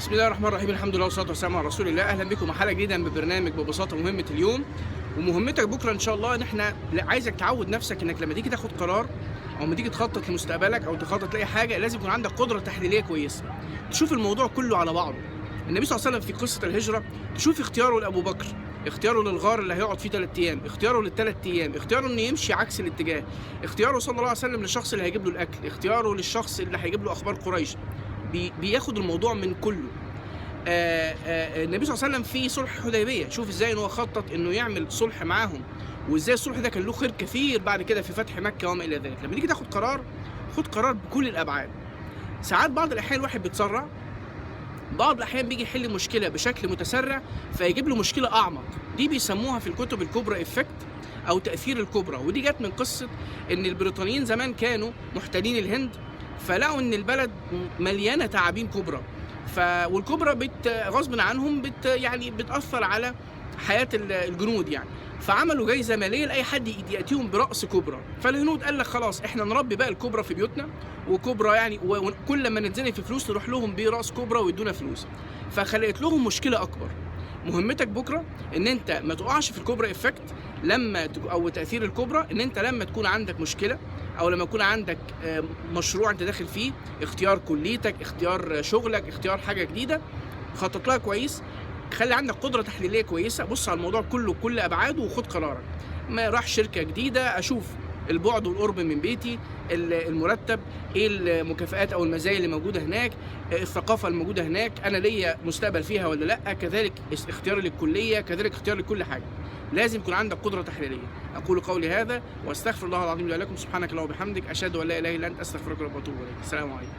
بسم الله الرحمن الرحيم، الحمد لله والصلاة والسلام على رسول الله. اهلا بكم حلقة جديدة من برنامج ببساطة مهمة اليوم. ومهمتك بكره ان شاء الله ان احنا عايزك تعود نفسك انك لما تيجي تاخد قرار او لما تيجي تخطط لمستقبلك او تخطط لاي حاجة لازم يكون عندك قدره تحليلية كويسة، تشوف الموضوع كله على بعضه. النبي صلى الله عليه وسلم في قصة الهجرة تشوف اختياره لابو بكر، اختياره للغار اللي هيقعد فيه 3 ايام، اختياره للثلاث ايام، اختياره انه يمشي عكس الاتجاه، اختياره صلى الله عليه وسلم للشخص اللي هيجيب له الاكل، اختياره للشخص اللي هيجيب له اخبار قريش. بياخد الموضوع من كله. النبي صلى الله عليه وسلم في صلح الحديبية، شوف ازاي ان هو خطط انه يعمل صلح معاهم، وازاي الصلح ده كان له خير كثير بعد كده في فتح مكة وما الى ذلك. لما تيجي تاخد قرار خد قرار بكل الابعاد. ساعات بعض الاحيان الواحد بيتسرع، بعض الاحيان بيجي يحل مشكلة بشكل متسرع فيجيب له مشكلة اعمق. دي بيسموها في الكتب ال cobra effect او تاثير الكوبرا، ودي جت من قصة ان البريطانيين زمان كانوا محتلين الهند، فلقوا ان البلد مليانة تعابين كوبرا، والكوبرا غصب عنهم يعني بتاثر على حياة الجنود يعني، فعملوا جايزة ماليه لاي حد ياتيهم براس كوبرا. فالهنود قال لك خلاص احنا نربي بقى الكوبرا في بيوتنا، وكوبرا يعني وكل ما نتزنق في فلوس نروح لهم براس كوبرا ويدونا فلوس، فخلقت لهم مشكلة اكبر. مهمتك بكره ان انت ما تقعش في ال cobra effect لما او تاثير الكوبرا، ان انت لما تكون عندك مشكلة او لما يكون عندك مشروع انت داخل فيه، اختيار كليتك، اختيار شغلك، اختيار حاجة جديدة، خطط لها كويس، خلي عندك قدره تحليلية كويسة، بص على الموضوع كله بكل ابعاده وخد قرارك. ما راح شركة جديدة اشوف البعد والقرب من بيتي، المرتب، ايه المكافآت او المزايا اللي موجودة هناك، الثقافة الموجودة هناك، انا ليا مستقبل فيها ولا لا، كذلك اختياري للكليه، كذلك اختياري لكل حاجة. لازم يكون عندك قدره تحليلية. اقول قولي هذا واستغفر الله العظيم لي ولكم. سبحانك اللهم وبحمدك، اشهد ان لا اله الا انت، استغفرك واتوب اليك. السلام عليكم.